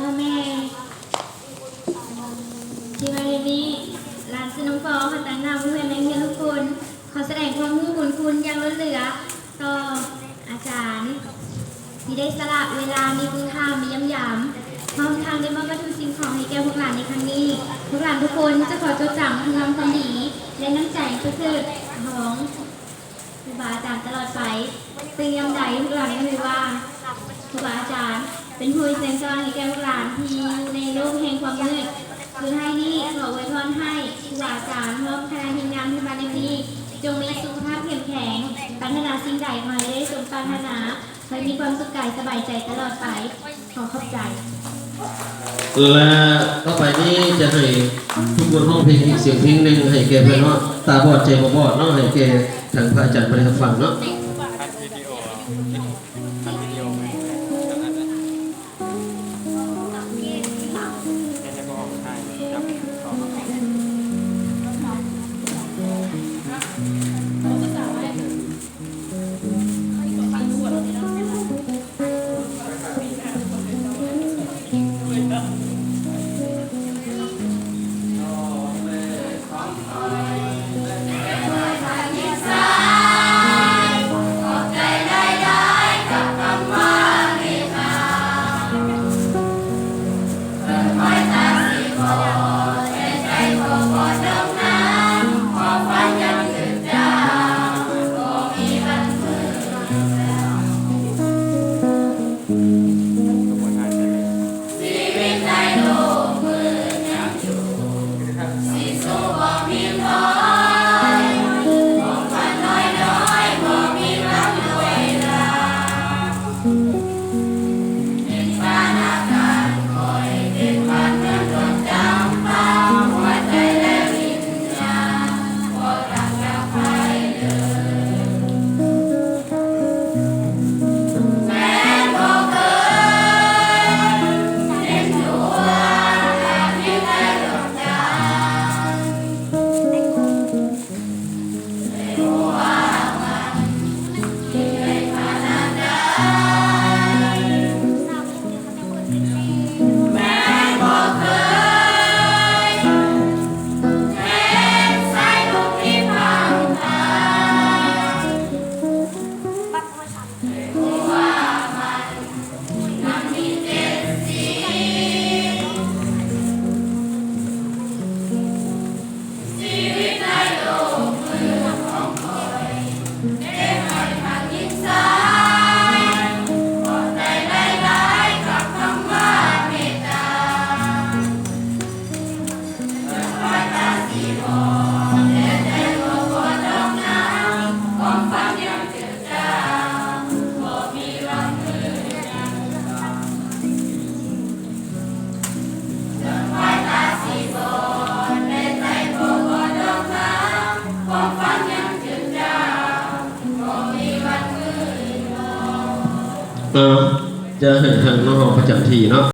ພໍ່ແມ່ ທີ່ມາໃນມື້ນີ້ ຫຼານຊື່ນ້ອງປໍ ຂໍຕາງໜ້າເພື່ອນນັກຮຽນທຸກຄົນ ຂໍສະແດງຄວາມຮູ້ບຸນຄຸນຢ່າງລົ້ນເຫຼືອຕໍ່ອາຈານ ທີ່ໄດ້ສະຫຼະເວລາມີຄຸນຄ່າມາຢ້ຽມຢາມ ພ້ອມທັງໄດ້ມອບວັດຖຸສິ່ງຂອງໃຫ້ແກ່ພວກຫຼານໃນຄັ້ງນີ້. ພວກຫຼານທຸກຄົນຈະຂໍຈົດຈຳຄຸນງາມຄວາມດີ ແລະ ນ້ຳໃຈປະເສີດຂອງ ຄູບາອາຈານຕະຫຼອດໄປ, ເຊິ່ງຍາມໃດພວກຫຼານກໍຮູ້ວ່າ ຄູບາອາຈານເປັນຜູ້ເປັນແສງສະຫວ່າງໃຫ້ແກ່ພວກຫຼານທີ່ຢູ່ໃນໂລກແຫ່ງຄວາມມືດ. ສຸດທ້າຍນີ້ ຂໍອວຍພອນໃຫ້ຄູບາອາຈານ ພ້ອມຄະນະທີມງານທີ່ມາໃນມື້ນີ້ ຈົ່ງມີສຸຂະພາບເຂັ້ມແຂງ, ປາດຖະໜາສິ່ງໃດຂໍໃຫ້ໄດ້ສົມປາດຖະໜາ, ໃຫ້ມີຄວາມສຸກກາຍສະບາຍໃຈຕະຫຼອດໄປ. ຂໍຂອບໃຈ. ແລະ ຕໍ່ໄປນີ້ຈະໃຫ້ທຸກຄົນຮ້ອງເພງອີກສຽງເພງໜຶ່ງໃຫ້ແກ່ເພິ່ນເນາະ, ຕາບອດໃຈບໍ່ບອດເນາະ, ໃຫ້ແກ່ທາງພະອາຈານເພິ່ນໄດ້ຮັບຟັງເນາະ. ອັດວິດີໂອ ອັດວິດີໂອໄວ້ ແຕ່ຈະບໍ່ອອກຖ່າຍກັບ ເອີ ຈະໃຫ້ທາງນ້ອງເຮົາປະຈຳທີ່ເນາະ.